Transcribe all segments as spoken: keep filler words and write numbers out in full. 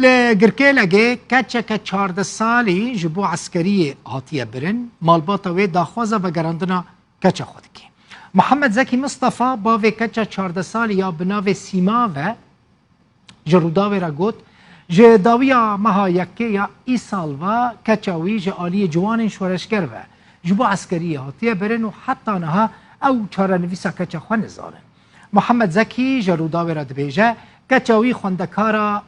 Li Girkêlegê keçeke çardeh salî ji bo eskeriyê hatiye birin, malbata wê daxwaza vegerandina keça xwe dike. Mihemed Zekî Mistefa, bavê keça çardeh salî ya bi navê Sîmav e, ji Rûdawê re got, ji dawiya meha yekê ya îsal ve keça wî ji aliyê ciwanên şoreşger ve ji bo eskeriyê hatiye birin û heta niha ew çarenivîsa keça xwe nizanin. Mihemed Zekî ji Rûdawê re dibêje, keça wî xwendekara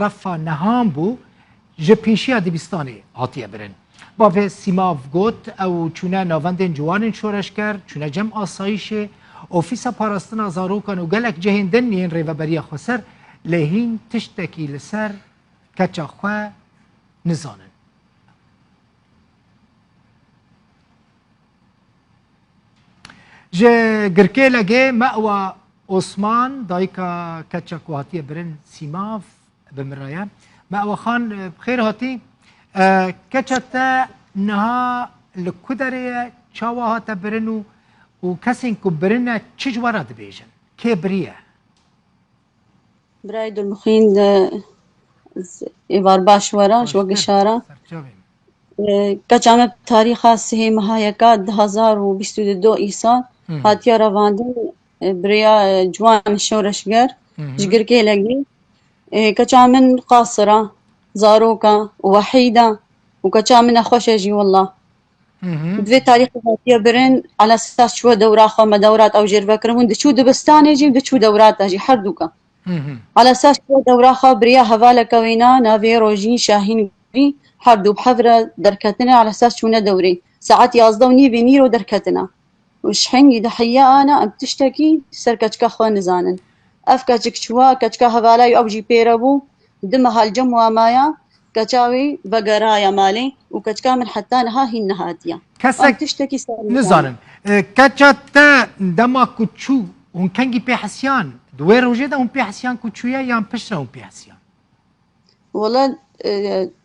refa nehan bû, ji pêşiya dibistanê hatiye birin. Bavê Sîmav got, ew çûne navendên ciwanên şoreşger, çûne cem asayîşê, ofîsa parastina zarokan û gelek cihên din yên Rêveberiya Xweser, lê hîn tiştekî li ser keça xwe nizanin. Ji Girkêlegê Mewa Osman, dayika keça ku hatiye birin Sîmav, bi min re ye. Mewa Xan, bi xêr hatî. E, keça te niha li ku derê ye, çawa hate birin û, û kesên ku birine çi ji we re dibêjin? Kê biriye? Birayê Dilmuxîn, e, êvar baş were, ji we gişara. E, keça me tarîxa sihê meha yeka du hazar û bîst û du îsal hatiye revandin, e, bi rêya, e, ciwan şoreşger ji Girkêlegê. E, keça min qasira, zaroka, wehîda û keça min nexweş e jî wela. Di vê tarîxê hatiye birin, ala esas çûye dewra xwe, me dewra ew jê re vekirin. Hûn diçû dibistanê jî, diçû dewra te jî, her dûka. Ala esas çûye dewra xwe, bi rêya hevaleke wêna, navê Rojîn Şahîn Gurî, her du bi hev re derketine, ala esas çûne dewrê. Saet yazdeh û nîvê nîro derketine. Û ji hingî de heya ana em tiştekî ser keçika xwe nizanin. Ev keçik çûwa, keçika hevala wî ew jî pê re bû, du meha li cem wa maya, keça wî vegeraya malê û keçika min heta niha hîn nehatiye. Kesek Em tiştekî ser nizanin. E, keça te dema ku çû, hûn kengî pê hesiyan? Di wê rojê de hûn pê hesiyan ku çûye yan piştre hûn pê hesiyan? Wela, e,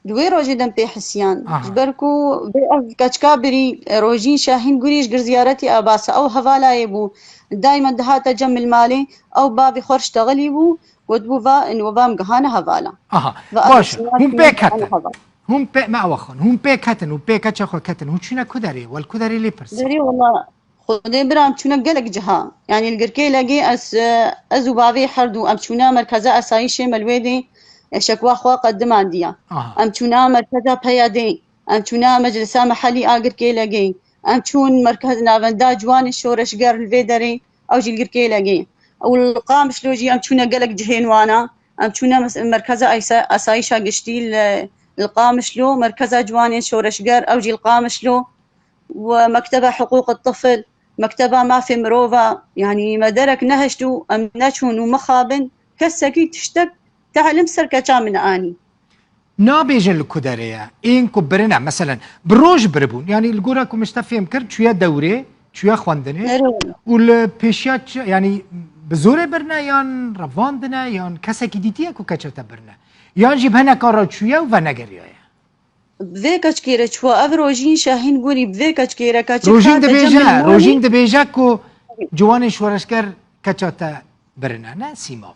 di wê rojê de em pê hesiyan. Aha. Ji ber ku vê ev keçika birî, e, Rojîn Şahîn Gurî ji gir ziyaretî Abasa. Ew hevalayê bû. Daîma dihate cem li malê. Ew bavê xwe ştexilî bû. Gotibû va, in we va em gihane hevala. Aha. Va ev Baş e. Hûn pê ketin. Hûn pê, me awa xan. Hûn pê ketin û pê keça xwe ketin. Hûn çûne ku derê? Wel ku derê lê pirsin. Derê wela Xwedê bira em çûne gelek ciha. Yanî li Girkêlegê ez, ez û bavê her du em çûne merkeza esayîşê me li wê dê şekwa xwe qedimandiya. Aha. Em çûne merkeza P Y D'ê, em çûne meclisa mehellî a Girkêlegê. Em çûn merkez navenda ciwanê şoreşger li vê derê, ew jî li Girkêlegê. Û li Qamişlo jî em çûne gelek cihên wana. Em çûne mes-, merkeza aysa-, esayîşa giştî li, li Qamişlo, merkeza ciwanên şoreşger, ew jî li Qamişlo. û mekteba hiqûq tifl, mekteba mafê mirova, yanî me derek nehişt û em neçûn û mixabin, kesekî tiştek telim ser keça min anî. Nabêje li ku derê ye? Ên ku birine, meselen, bi roj biribûn. Yanî li gora ku min ji te fêm kir, çûye dewrê, çûye xwendinê Nerê? û li pêşiya çi, yanî bi zorê birine yan revandine yan kesekî dîtiye ku keça te birine? Yan jî bi hineka re çûye û venegeriyaye? Bi vê keçkê re çûwa ev Rojîn Şahîn Gurî, bi vê keçkê re keçik Rojîn hate cem dibêje, min Rojîn malê. Dibêje ku ciwanên şoreşger keça te birine, ne Sîmav?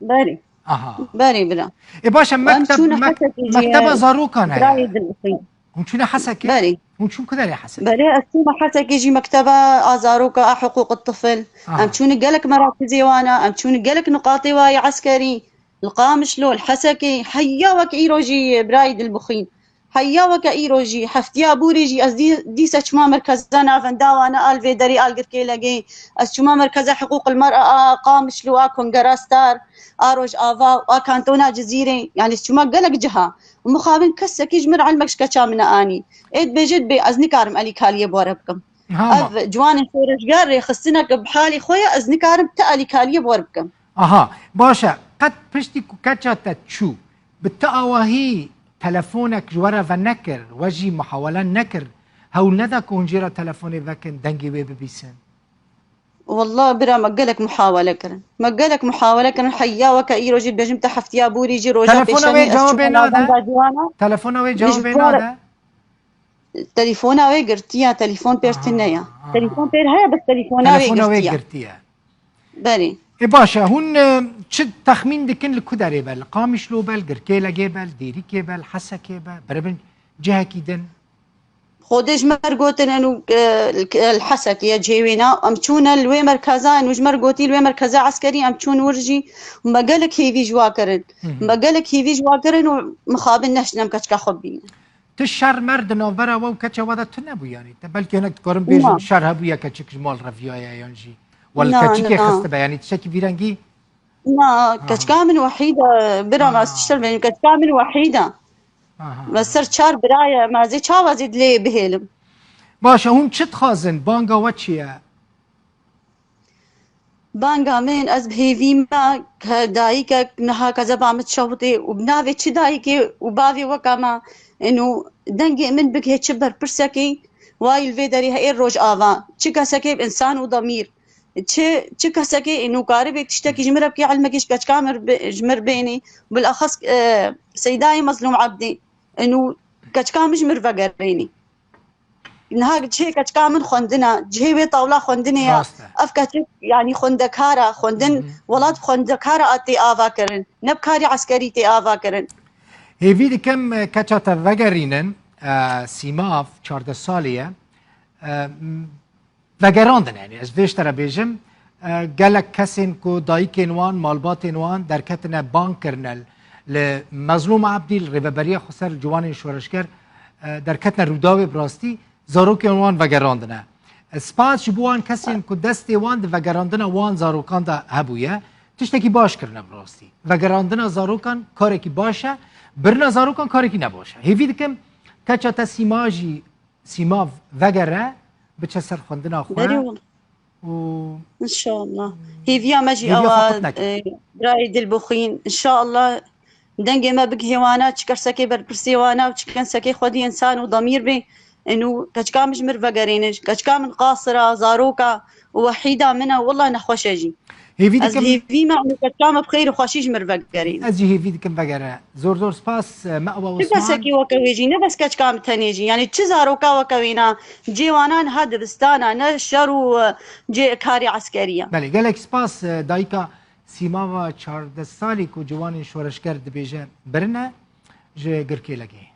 Berê. Aha. Berê bira. E baş e, Em mekteb-, çûne mek-, Hesekê jî mekteba ye, zarokan heye. Birayê Dilbixî. Hûn çûne Hesekê? Berê. Hûn çûn ku derê Hesekê? Berê, ez çûme Hesekê jî mekteba a zaroka a hiqûq tifl. Aha. Em çûne gelek merakizê wana, em çûne gelek nuqatê wayê eskerî. Li Qamişlo, li Hesekê, heya wek îro jî birayê Dilbixîn. Heya weke îro jî, heftiya borî jî ez dî-, dîse çûma merkeza navenda wana a li vê derê a li Girkêlegê. Ez çûma merkeza hiqûq li mera a Qamişlo, a Kongera Star, a Rojava, a kantona Cizîrê. Yanî ez çûma gelek ciha. Û mixabin kesekî ji min re ilmek ji keça min neanî. Ê dibêje dibê ez nikarim elîkaliyê bi we re bikim. Ha, ma. Ev ciwanên şoreşger rêxistinek bi halî xwe ye, ez nikarim ti elîkaliyê bi we re bikim. Aha, baş e. Qet piştî ku keça te çû, bi ti awahî telefonek ji we re venekir, we jî muhawele nekir, hewl neda ku hûn jê re telefonê vekin, dengê wê bibîsin? Wallah bira, me gelek muhawele kirin. Me gelek muhawele kirin. Heya weke îro jî dibêjim te heftiya borî jî roja Telefona wê pêşemê ez cewabê çûme nade? Navenda ciwana. Telefona wê Ji cewabê xwe re nade? Telefona wê girtiye, telefon pêr tune ye. Aha, aha. Telefon pêr heye, bes telefona wê Telefona wê girtiye. Girtiye. Berê. E, baş e, hûn, e, çi texmîn dikin li ku derê be? Li Qamişlo be, li Girkêlegê be, li Dêrikê be, li Hesekê be, biribin cihekî din? Xwedê ji me re gotin, enu, e, li Hesekê ye cihê wêna. Em çûne li wê merkeza, enu ji me re gotî li wê merkeza eskerî, em çûn wir jî. Me gelek hêvî ji wa kirin. Hı hı. Me gelek hêvî ji wa kirin û mixabin neştin em keçika xwe bibînin. Ti şer mer di navbera we û keça we de tune bû yanî? Te belkî hinek dikarin bêjin Na. şer hebûye, keçik ji mal reviyaye yan jî we li Na, keçikê na. xistibe, yanî tiştekî vî rengî? Na, Aha. keçika min wehîd e, bira Aha. rastî şer bêjim, keçika min wehîd e. Aha. Me ser çar bira ye, me zê çawa zê dilê bihêlim. Baş e, hûn çi dixwazin? Banga we çi ye? Banga min, ez bi hêvî me ke dayikek niha kezeba min dişewitê û bi navê çi dayikê û bavê weke me, ênû dengê min bigihê çi berpirsekê, wayî li vê derê heyê Rojava, çi kesekê bi însan û demîr, çi, çi kesekê ênû karibê tiştekî ji min re bikê, ilmekê ji keçika min re bi-, ji min re bênê, bilexas, e, Seydayê Mezlûm Ebdî, ênû keçika min ji min re vegerênê. Niha cihê keçika min xwendin e, cihê wê tawla xwendinê ye. Rast e. Ev keçik, yanî xwendekar e, xwendin, Hı hı. welat xwendekar e tê ava kirin, ne bi karî eskerî tê ava kirin. Hêvî dikim, e, keça te vegerînin, e, Sîmav çardeh salî ye. E, m-, vegerandin, yanî ez vê ji te re bêjim, e, gelek kesên ku dayikên wan, malbatên wan derketine bang kirine li Mezlûm Ebdî, li Rêveberiya Xweser, li ciwanên şoreşger, e, derketine Rûdawê, bi rastî zarokên wan vegerandine. E, spas ji bo wan kesên ku destê wan di vegerandina wan zarokan de hebûye, tiştekî baş kirine bi rastî. Vegerandina zarokan karekî baş e, birina zarokan karekî nebaş e. Hêvî dikim keça te Sîma jî Sîmav vegere, biçe ser xwendina xwe. Berî wal. Û Înşallah. Hêviya me jî Hêviya ew xwe a, qut neke. e, birayê dilbixwîn. Înşallah dengê me bigihê wana, çi kesekê berpirsê wana û çi kesekê xwedî însan û demîr bê. Ênû keçika min ji min vegerêne. Keçika min qasira, zaroka û wehîda min e, wela nexweş e jî. Hêvî Ez dikim hêvî me û keçika me bi xêr û xweşî ji min vegerîn. Ez jî hêvî dikim vegere. Zor zor spas, e, me ewa Çi Osman. kesekî weke wê jî, ne bes keçika min tenê jî. Yanî çi zaroka weke wêna, cê wana niha dibistan e, ne şer û, e, cê karê eskerî ye. Belê, gelek spas, e, dayika Sîmava çardeh salî ku ciwanên şoreşger dibêje birine ji Girkêlegê.